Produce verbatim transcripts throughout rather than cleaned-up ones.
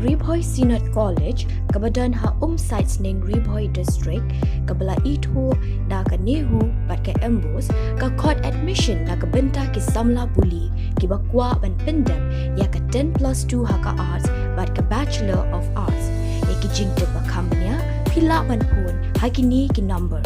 Ri Bhoi Synod College, kaba don ha Umsaitsning, Ri Bhoi District, kaba la ithuh da ka NEHU bad ka MBOSE, ka khot admission na ka bynta ki samla pule kiba kwah ban pyndep ïa ka ten plus two ha ka Arts bad ka Bachelor of Arts. Ïa ki jingtip ba kham bniah, phi lah ban phone ha kine ki number: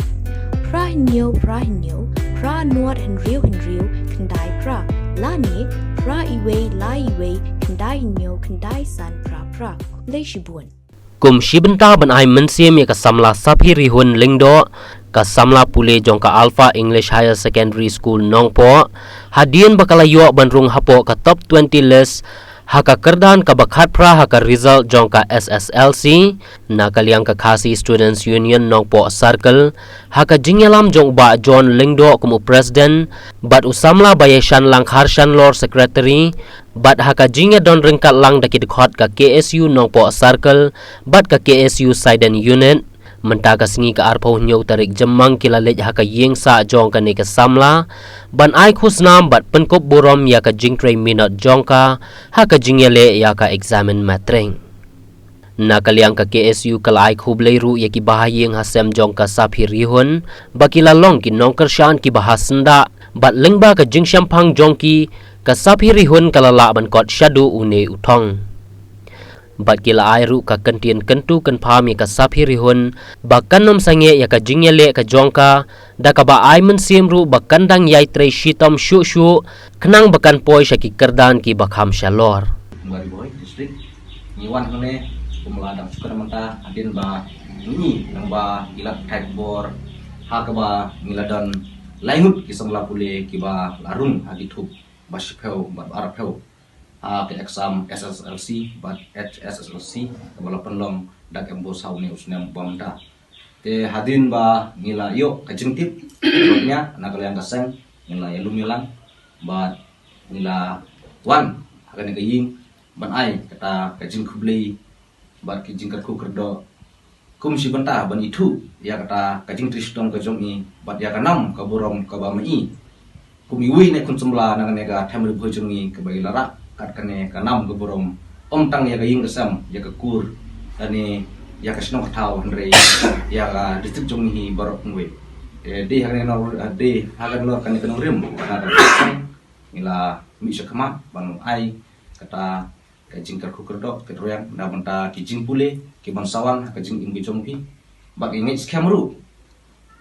phra hynñiew phra hynñiew phra nod hynriew hynriew khyndai phra, lane phra iwei lai iwei khyndai hynñiew khyndai san phra phra. Khublei shibun. Kum shi bynta ban ai mynsiem ïa ka samla Saphi Rihun Lyngdoh, ka samla pule jong ka Alpha English Higher Secondary School Nongpoh, hadien ba ka la ïoh ban rung hapoh ka top twenty list ha ka kyrdan kaba khatphra ha ka result jong ka S S L C, na ka liang ka Khasi Students Union Nongpoh Circle, ha ka jingïalam jong u Bah John Lyngdoh kum u President, bad u samla Baïashanlang Kharshanlor, Secretary, bad ha ka jingïadon ryngkat lang da ki dkhot ka K S U Nongpoh Circle bad ka K S U Saiden Unit, mynta ka sngi ka arphew hynñiew tarik Jymmang ki la leit ha ka ïing sah jong kane ka samla ban ai khusnam bad pynkup burom ïa ka jingtrei minot jong ka ha ka jingïaleh ïa ka eksamin matrik. Na ka liang ka K S U ka la ai khublei ruh ïa ki bahaïing hasem jong ka Saphi Rihun ba ki la long ki nongkyrshan kiba ha syndah, bad lyngba ka jingshemphang jong ki, ka Saphi Rihun ka la lah ban kot shaduh une u thong. Bad ki la ai ruh ka kyntien kyntu kynpham ïa ka Saphi Rihun ba kan ym sangeh ïa ka jingïaleh ka jong ka, da kaba ai mynsiem ruh ba kan dang ïai trei shitom shuh shuh khnang ba kan poi sha ki kyrdan kiba kham shalor. Ri Bhoi District, ngi wan hangne kum la dang shu kynmaw mynta hadien ba ngi nang ba i la thait bor ha kaba ngi la don lai ngut ki samla pule kiba la rung ha ki thup ba shiphew bad ba arphew ha ka exam S S L C bad H S S L C kaba la pynlong da ka MBOSE ha une u snem ba mynta. Te hadien ba ngi la ïoh ka jingtip, na ka liang ka seng ngi la ïalum ïalang bad ngi la wan ha kane ka ïing ban ai kata ka jingkhublei bad ka jingkyrkhu kyrdoh kum shi bynta ban ithuh ïa kata ka jingtrei shitom ka jong i bad ïa ka nam ka burom kaba ma i kum iwei na i khun samla na kane ka them Ri Bhoi jong i kaba i la rah kat kane ka nam ka burom, ym tang ïa ka ïing ka sem, ïa ka kur, kane ïa ka shnong ka thaw, hynrei ïa ka district jong i baroh kumwei. Eh, dei ha kane ka nong, dei ha kane ka nongrim, ka na ka ngi la mih sha khmat ban ai kata ka jingkyrkhu kyrdoh, ka rwiang na bynta ki jingpule ki ban sa wan ha ka jingim ka jong phi. Bad ngi ngeit skhem ruh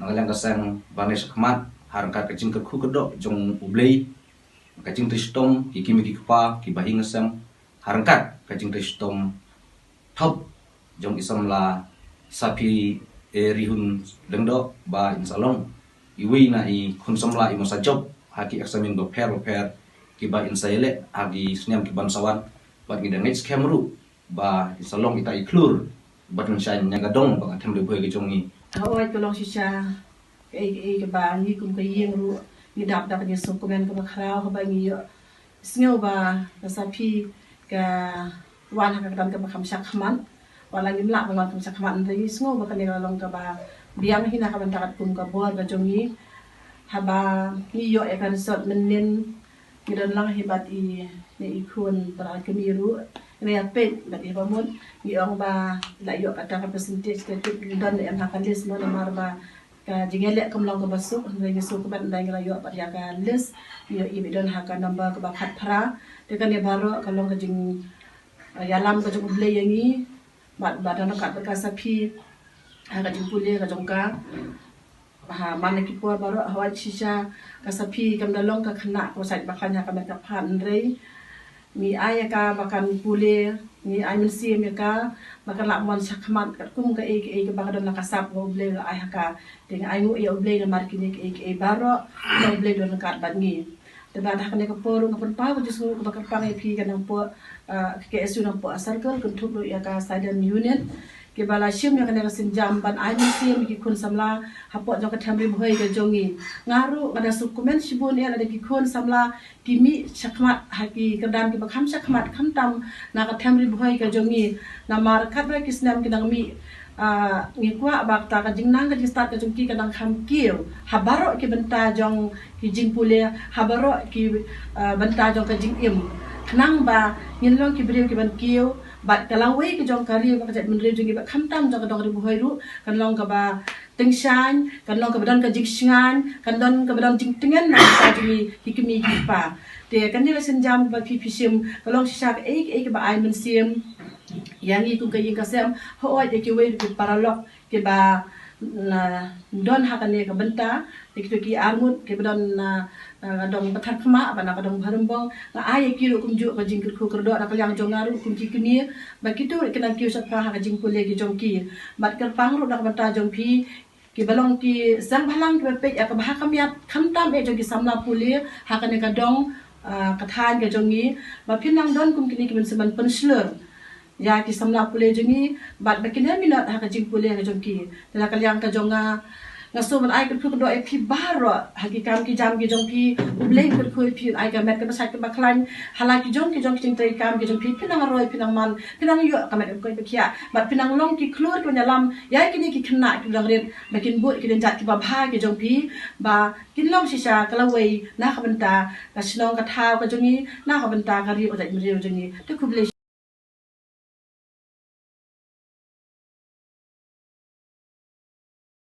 na ka liang ka seng ban leit sha khmat ha ryngkat ka jingkyrkhu kyrdoh jong U Blei, ka jingtrei shitom ki kmie ki kpa ki bahaïing hasem, ha ryngkat ka jingtrei shitom top jong i samla Saphi, eh, Rihun Lyngdoh ba in sa long iwei na i khun samla i masa jop ha ki eksamin bapher bapher kiba in sa ïaleh ha ki snem ki ban sa wan. Bad ngi da ngeit skhem ruh ba i sa long ita i khlur bad ngan shai na ka dong ba ka them Ri Bhoi ka jong ngi. Hooid, ka long shisha. Kaei kaei kaba ngi kum ka ïing ruh ngi dap da ka jingsngewkmen kaba khraw haba ngi ïoh sngew ba ka Saphi ka wan ha ka kyrdan kaba kham shakmat. Wat la ngim lah ban wan kham shakmat, hynrei ngi sngew ba kane ka long kaba biang hi na ka bynta katkum ka bor ka jong ngi. Haba ngi ïoh ïa ka result mynnin, ngi don lang hi bad i, ne i khun para kmie ruh. Ngi ïa peit bad i ba mut ngi ong ba la ïoh kata ka percentage, ka tip don em ha ka list mo, namar ba ka jingïaleh kam long kaba suk, hynrei ngi suk bad ngi la ïoh bad ïa ka list. Ngi ïoh i ba don ha ka number kaba khatphra. Te kane baroh ka long ka jing, eh, ïalam ka jong U Blei ïa ngi. Bad ba don kat ka Saphi ha ka jingpule ka jong ka. Ha man la ki por baroh, hooid shisha ka Saphi kam da long ka khynnah kaba sait ba khlaiñ ha ka met ka phad, hynrei ngi ai ïa ka ba kan pule, ngi ai mynsiem ïa ka ba kan lah ban wan shakmat katkum kaei kaei kaba ka don la ka sap ba U Blei u la ai ha ka. Te ngi ainguh ïa U Blei namar kine kaei kaei baroh ba U Blei u don ryngkat bad ngi. Te bad ha kane ka por ruh nga pynpaw ka jingsngewnguh kaba kyrpang ïa phi ka Nongpoh, ah, ka K S U Nongpoh Circle, kynthup ruh ïa ka Saiden Unit, kiba la shim ïa kane ka sienjam ban ai mynsiem ïa ki khun samla hapoh jong ka them Ri Bhoi ka jong ngi. Nga ruh nga da sngewkmen shibun ïa lada ki khun samla ki mih shakmat ha ki kyrdan kiba kham shakmat, khamtam na ka them Ri Bhoi ka jong ngi. Namar katba ki snem ki nang mih, ah, ngi kwah ba kata ka jingnang ka jingstad ka jong ki ka nang kham kiew ha baroh ki bynta jong ki jingpule, ha baroh ki, ah, bynta jong ka jingim. Nang ba ngin long ki briew ki ban kiew bad ka lawei ka jong ka ri bad ka jaitbynriew jong ngi bad khamtam jong ka dong Ri Bhoi ruh kan long kaba tyngshaiñ, kan long kaba don ka jingshngaiñ, kan don kaba don jingtngen na ka jong ngi ki kmie ki kpa. Te kane ka sienjam ba phi phi shim ka long shisha kaei kaei kaba ai mynsiem ïa ngi kum ka ïing ka sem, hooid ïa kiwei ki paralok kiba na don ha kane ka bynta, ïa kito ki arngut kiba don na ka dong Patharkhmah bad na ka dong Bharumbong. Nga ai ïa ki ruh kumjuh ka jingkyrkhu kyrdoh na ka liang jong nga ruh kum ki kmie ba kito ruh ki nang kiew shaphrang ha ka jingpule ki jong ki. Bad kyrpang ruh na ka bynta jong phi kiba long ki seng bhalang kiba peit ïa kaba ha ka miat khamtam eh jong ki samla pule ha kane ka dong, ka thaiñ ka jong ngi, ba phin nang don kum kine ki mynsiem ban pynshlur ïa ki samla pule jong ngi bad ba kin ïa minot ha ka jingpule ka jong ki. Te na ka liang ka jong nga, nga sngewbha ban ai kyrkhu kyrdoh ïa phi baroh ha ki kam ki jam ki jong phi. U Blei un kyrkhu ïa phi, un ai ka met kaba shait kaba khlaiñ ha la ki jong ki jong ki jingtrei kam ki jong phi. Phin nang roi, phin nang man, phin nang ïoh ka met kaba koit ba khiah bad phin nang long ki khlur ki ban ïalam ïa kine ki khynnah ki dang rit ba kin bud ki dang jait kiba bha ki jong phi, ba kin long shisha ka lawei na ka bynta ka shnong ka thaw ka jong ngi, na ka bynta ka ri ka jaitbynriew jong ngi. Te khublei.